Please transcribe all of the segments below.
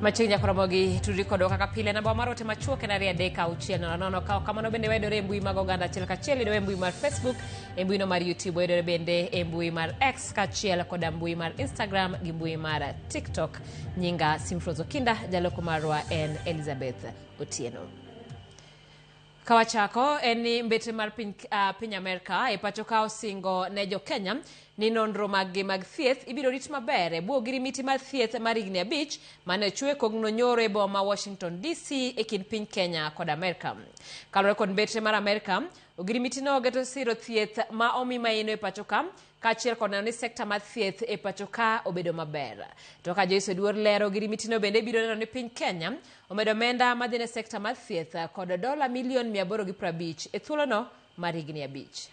Machiegni nyaka Ramogi tudri kodwa kaka pile. Namba mar ote machuok en 23600. Ka ok kamano bende wayudore e mbui mag oganda achiel kachiel, yudore e mbui mar Facebook, e mbui no mar YouTube, wayudore bende e mbui mar X kaachiel koda mbui mar Instagram gi mbui mar TikTok. Nyinga Simfroz Okinda, jaloko marwa en Elizabeth Otieno. Kawachako en ni mbetre mar piny Amerka e pacho ka osingo ne jo Kenya ni nonro maggi mag thieth ibiro rit maber e bwo ogirimiti mar thieth mar higni 5 mane ochwe kogno nyoro e boma Washington DC e kind piny Kenya kod Amerka. Kaluwore kod mbetre mar Amerka, ogirimiti no geto siro thieth ma omi maino e pacho ka kaachiel kod neno ni sekta mar thieth e pacho ka obedo maber. To ka Joyce Oduor lero, ogirimiti no bende biro neno ni piny Kenya omedo omenda madhi ne sekta mar thieth kod dola milion 850 e thuolono mar higni 5.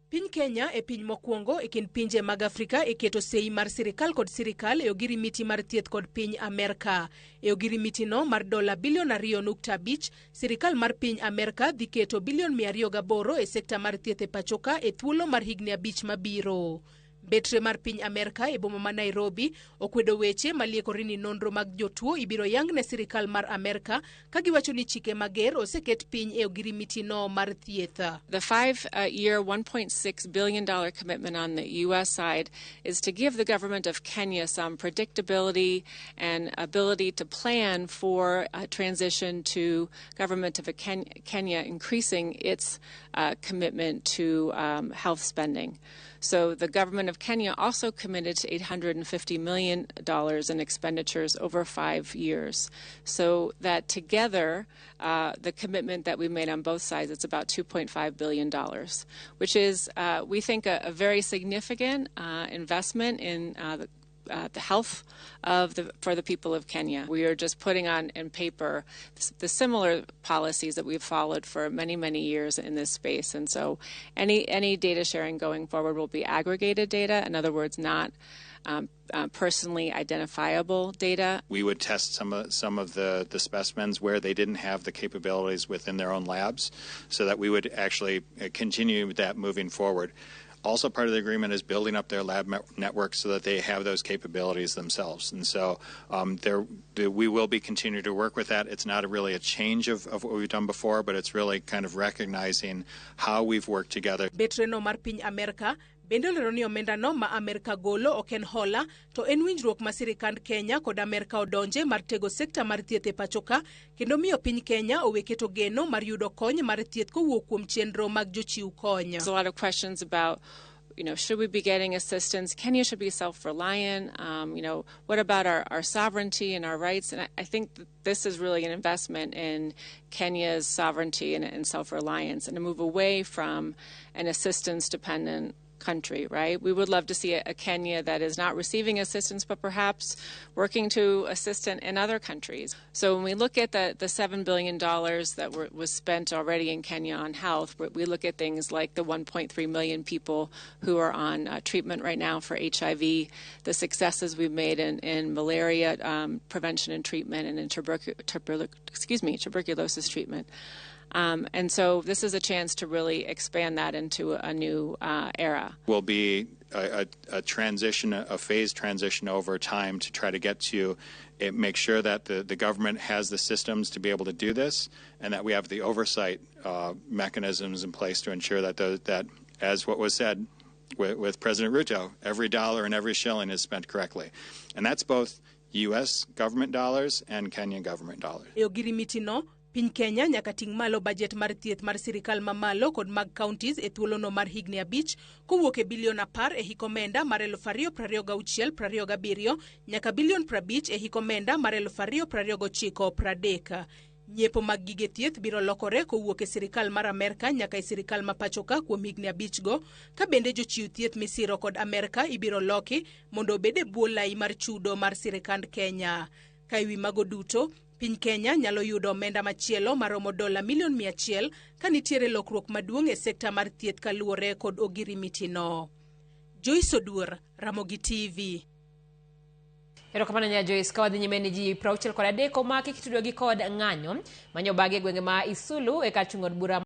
Piny Kenya e piny mokwongo e kind pinje mag Afrika e keto sei mar sirikal kod sirikal e ogirimiti mar thieth kod piny Amerka. E ogirimiti no mar dola bilion 2.5, sirikal mar piny Amerka dhi keto bilion 208 e sekta mar thieth e pachoka e thuolo mar higni 5 mabiro. Mbetre mar piny Amerka e boma ma Nairobi okwedo weche maliekore ni nonro mag jotuo ibiro yang ne sirikal mar Amerka ka giwacho ni chike mager oseket piny e ogirimiti no mar thieth. The 5-year $1.6 billion commitment on the U.S. side is to give the government of Kenya some predictability and ability to plan for a transition to government of Kenya increasing its commitment to health spending. So the government of Kenya also committed to $850 million in expenditures over 5 years. So that together, the commitment that we made on both sides, it's about $2.5 billion, which is, we think, a very significant investment in the health for the people of Kenya. We are just putting on in paper the similar policies that we've followed for many, many years in this space. And so any data sharing going forward will be aggregated data. In other words, not personally identifiable data. We would test some of the specimens where they didn't have the capabilities within their own labs, so that we would actually continue that moving forward. Also part of the agreement is building up their lab network so that they have those capabilities themselves. And so we will be continuing to work with that. It's not really a change of what we've done before, but it's really kind of recognizing how we've worked together. Betreno mar piny Amerka bende olero ni omenda no ma Amerka golo ok en hola to en winjruok ma sirikand Kenya kod Amerka odonje mar tego sekta mar thieth e pacho ka kendo miyo piny Kenya owe keto geno mar yudo kony mar thieth kowuok kuom chenro mag jochiw kony. There's a lot of questions about, should we be getting assistance? Kenya should be self-reliant. What about our sovereignty and our rights? And I think that this is really an investment in Kenya's sovereignty and self-reliance, and to move away from an assistance-dependent country, right? We would love to see a Kenya that is not receiving assistance, but perhaps working to assist in other countries. So when we look at the $7 billion that was spent already in Kenya on health, we look at things like the 1.3 million people who are on treatment right now for HIV, the successes we've made in malaria prevention and treatment, and in tuberculosis treatment. And so this is a chance to really expand that into a new era. Will be a transition, a phased transition over time to try to get to it, make sure that the government has the systems to be able to do this, and that we have the oversight mechanisms in place to ensure that, that as what was said with President Ruto, every dollar and every shilling is spent correctly. And that's both U.S. government dollars and Kenyan government dollars. E ogirimiti no, piny Kenya nyaka ting' malo bajet mar thieth mar sirikal mamalo kod mag counties e thuolono mar higni 5 kowuok e bilion 10 e hik omenda mar 2026-2027 nyaka bilion 50 e hik omenda mar 2029-30. Nyiepo mag gige thieth biro lokore kowuok e sirikal mar Amerka nyaka e sirikal ma pacho ka kuom higni 5 go, ka bende jochiw thieth misiro kod Amerka ibiro loki mondo obed e bwo lai mar chudo mar sirikand Kenya. Ka ewi mago duto, piny Kenya nyalo yudo omenda machielo maromo dola milion 100 ka nitiere lokruok maduong' e sekta mar thieth kaluwore kod ogirimiti no. Joyce Oduor, Ramogi TV. Erokamano nya Joyce. Ka wadhi nyime ni ji 63 omaki kitudogi kod ng'anyo manyobagi e gwenge ma Isulu e kar chung' od bura.